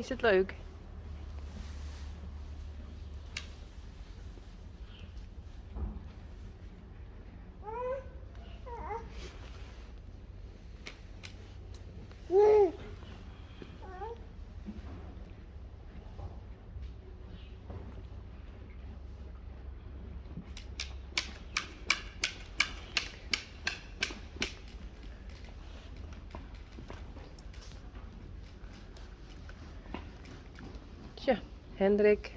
Is it leuk? Tja, Hendrik.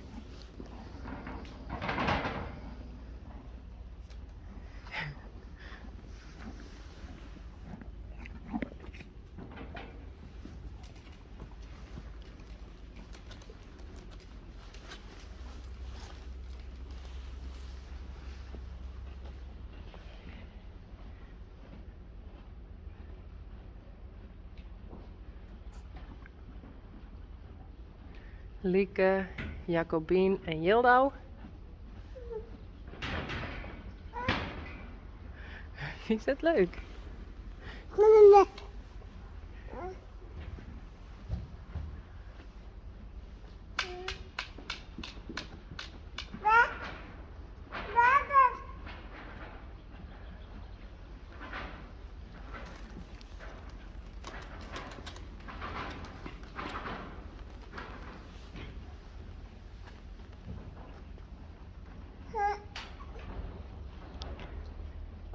Lieke, Jacobien en Jildau. Is dat leuk?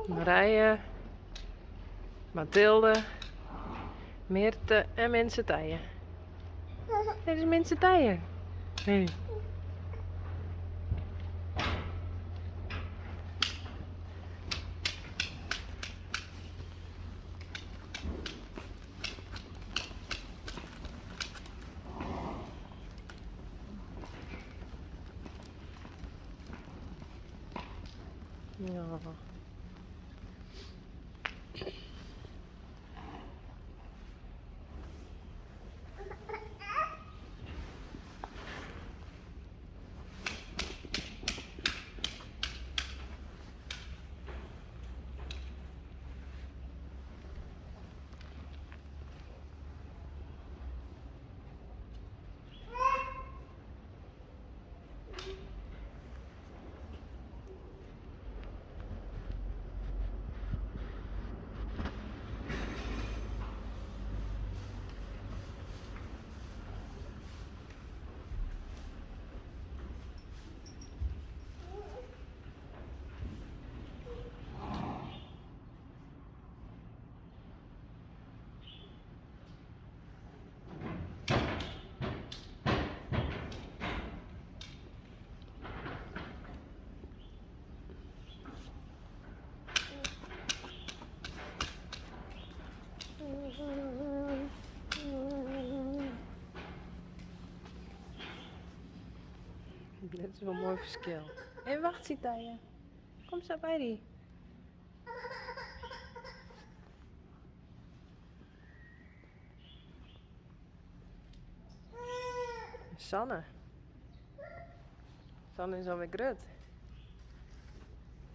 Marije, Mathilde, Mirte en Minse Tije. Dit is Minse Tije. Hey. Ja. Dit is wel een mooi verschil. Hé, wacht, Sitaya. Kom zo bij die. Sanne. Sanne is alweer grut.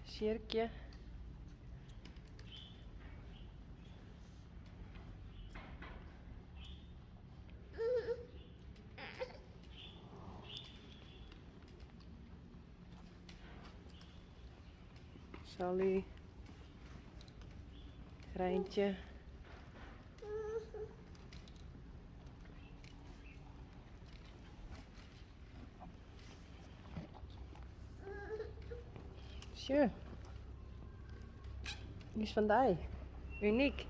Sjirkje. Sally. Reintje. Sjoch. Dy is fan dy. Unyk.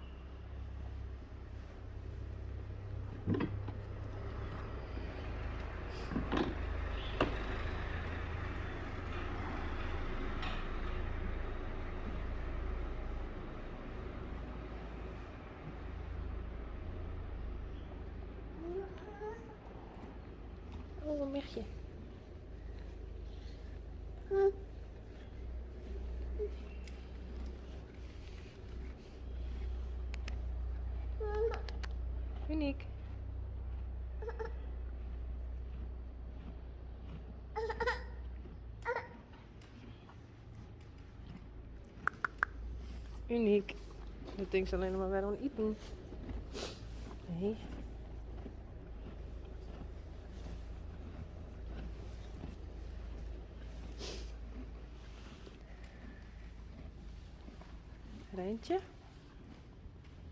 Oh, een michje. Uniek. Uniek. Dat ding is alleen maar weer aan iten. Nee. Reintje.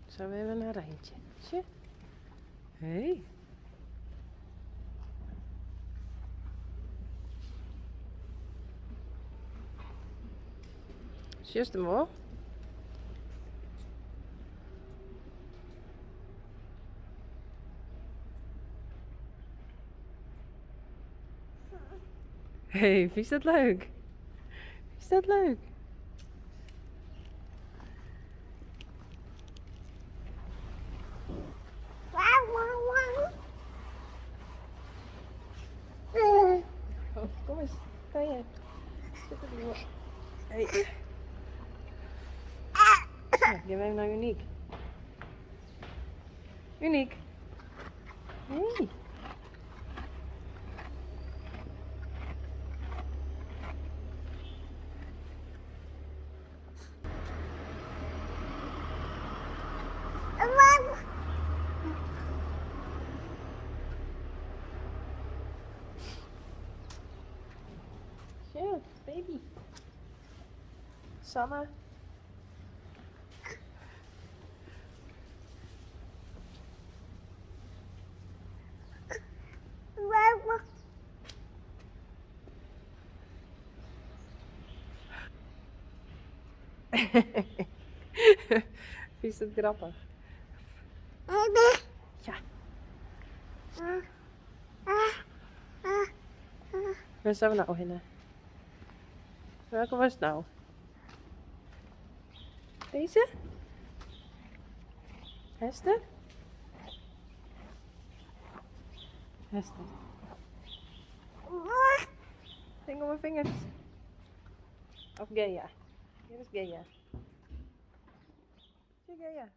Sa even nei Reintje. Sjoch. Hé. Sjochst him wol? Hey, fynst dat leuk? Is dat leuk? Oh, kom eens, kan je? Zit er door. Hey. Zo, geef even naar Uniek. Uniek. Hey. Sjoch, baby. Sanne. Fynst it grappich? Ja. Wêr sille we no hinne? Welke was it no? Dizze? Hester? Hester. Tink oan myn fingers. Of Gea. Hjir is Gea. Sjoch Gea.